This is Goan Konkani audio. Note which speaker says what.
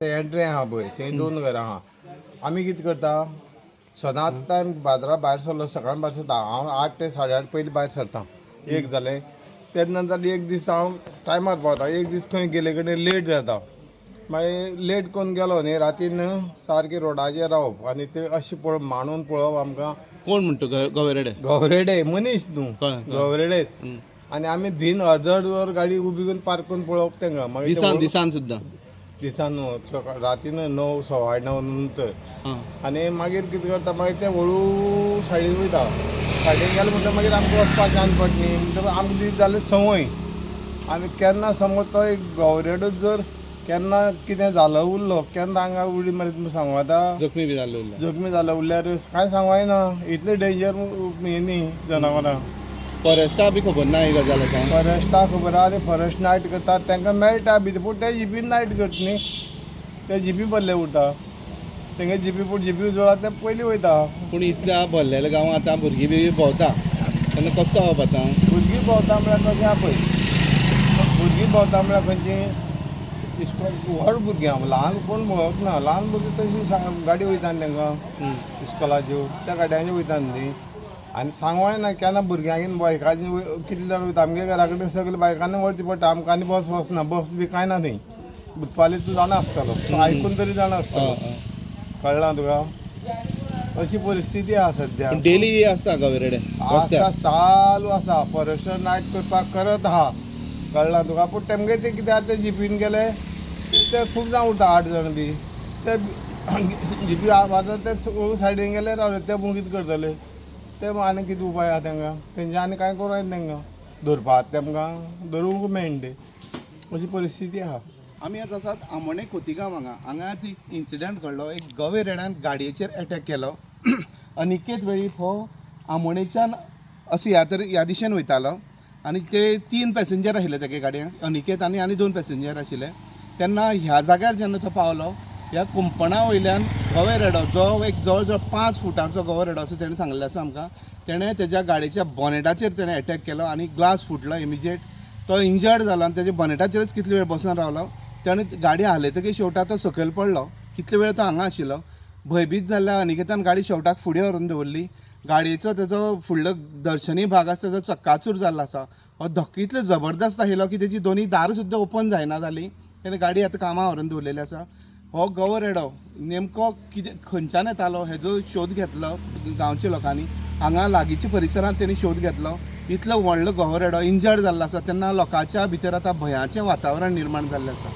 Speaker 1: एंट्री आहा पळय, थंय 2 घरां आहा. आमी कितें करता, सदांच टायम बाजारा भायर सरलो, सकाळ भायर सरता हांव 8 ते 8:30 पयलीं भायर सरता. एक जालें, तेज नंतर एक दीस हांव टायमार पावता, एक दीस खंय गेले कडेन लेट जाता. मागीर लेट करून गेलो न्ही, रातीन सारकें रोडाचेर रावप आनी ते अशें पळोवप, मांडून पळोवप आमकां.
Speaker 2: कोण म्हणटा? गवेरेडे?
Speaker 1: गवरेडे मनीस न्हू,
Speaker 2: कळ्ळें.
Speaker 1: गवरेडे. आनी आमी भिन अर्द अर्द वर गाडी उबी करून पार्क करून पळोवप तांकां. मागीर
Speaker 2: दिसान दिसान सुद्दां?
Speaker 1: दिसान न्हू, रातीन 9 9:15 नंतर. आनी मागीर कितें करता, मागीर ते हळू सायडीन वयता. सायडीन गेले म्हणटकीर मागीर आमकां वचपाक चान्स पडटा न्ही, म्हणटकच आमकां ती जाली संवय. आनी केन्ना समज तो एक गवरेडो जर केन्ना कितें जालो उरलो, केन्ना हांगा उडी मारीत म्हूण सांगू आतां.
Speaker 2: जखमी बी जाल्लो उरलो?
Speaker 1: जखमी जालो उरल्यार कांय सांगू जायना, इतलें डेंजर हें न्ही जनावरां.
Speaker 2: फॉरेस्टा बी खबर ना ही गजाल आतां?
Speaker 1: फॉरेस्टाक खबर आहा, आनी फॉरेस्ट नायट करतात तांकां मेळटा बी, पूण ते जिपीन नायट करता न्ही, ते जिपी भरले उरता, तेंगे जिपी, पूण जिपी जोडा ते पयलीं वयता.
Speaker 2: पूण इतल्या भरलेल्या गांवां आतां भुरगीं बी भोंवता तेन्ना कसो जावप आतां?
Speaker 1: भुरगीं भोंवता म्हळ्यार कशें आहा पळय, भुरगीं भोंवता म्हळ्यार खंयची इस्कॉल व्हड भुरगीं आहा, ल्हान कोण भोंवत ना. ल्हान भुरगीं तशीं गाडी वयता न्ही तांकां इस्कॉलाच्यो, त्या गाडयांचेर वयता न्ही तीं. आनी सांगू जायना केन्ना भुरग्यांक बायकांनी कितले जाण वयता. आमगे घरा कडेन सगळे बायकांनी व्हरची पडटा, आमकां आनी बस वचना, बस बी कांय ना थंय. भुतपाली तूं जाणा आसतलो, तूं आयकून तरी जाणा आसतलो, कळ्ळां तुका? अशी परिस्थिती आहा सद्या.
Speaker 2: डेली आसता गवेरेडे
Speaker 1: आसा, चालू आसा. फॉरेस्टर नायट करपाक करत आहा, कळ्ळां तुका? पूण तेमगे ते कितें आहा, ते जिपीन गेले ते खूब जाण उरता, 8 जाण बी, ते जिपी आतां ते सायडीन गेले रावले, ते पूण कितें करतले ते? आनी कितें उपाय आहा तांकां? तेंच्या आनी कांय करूं येना तांकां, धरपाक तेमकां धरूंक मेळना ते, अशी परिस्थिती आहा.
Speaker 2: आमी आज आसात आमोणे खोतिगांव हांगा. हांगाच एक इन्सिडंट घडलो, एक गवे रेड्यान गाडयेचेर एटॅक केलो. अनिकेत वेळीप हो आमोणेच्यान असो ह्या तर ह्या दिशेन वयतालो आनी ते 3 पॅसेंजर आशिल्ले तेगे गाडयेन, अनिकेत आनी आनी 2 पॅसेंजर आशिल्ले. तेन्ना ह्या जाग्यार जेन्ना तो पावलो, ह्या कुंपणा वयल्यान गवे रेडो, जो एक जवळ जवळ 5 फुटांचो गवे रेडो असो तेणें सांगलें आसा आमकां, तेणें तेज्या गाडयेच्या बॉनेटाचेर तेणें एटॅक केलो आनी ग्लास फुटलो इमिजिएट. तो इंजर्ड जालो आनी तेज्या बॉनेटाचेरच कितले वेळ बसून रावलो. तेणें गाडी हालयतकीर शेवटाक तो सकयल पडलो. कितले वेळ तो हांगा आशिल्लो. भंयभीत जाल्ल्या अनिकेतान गाडी शेवटाक फुडें व्हरून दवरली. गाडयेचो तेजो फुडलो दर्शनी भाग आसा तेजो चक्काचूर जाल्लो आसा. हो धक्को इतलो जबरदस्त आशिल्लो की तेजी दोनी दारां सुद्दां ओपन जायना जाली. तेणें गाडी आतां कामां व्हरून दवरलेली आसा. हो गवो रेडो नेमको कितें खंयच्यान येतालो हेजो शोध घेतलो गांवच्या लोकांनी. हांगा लागींच्या परिसरांत तेणी शोध घेतलो. इतलो व्हडलो गवो रेडो इंजर्ड जाल्लो आसा तेन्ना लोकांच्या भितर आतां भंयाचें वातावरण निर्माण जाल्लें आसा.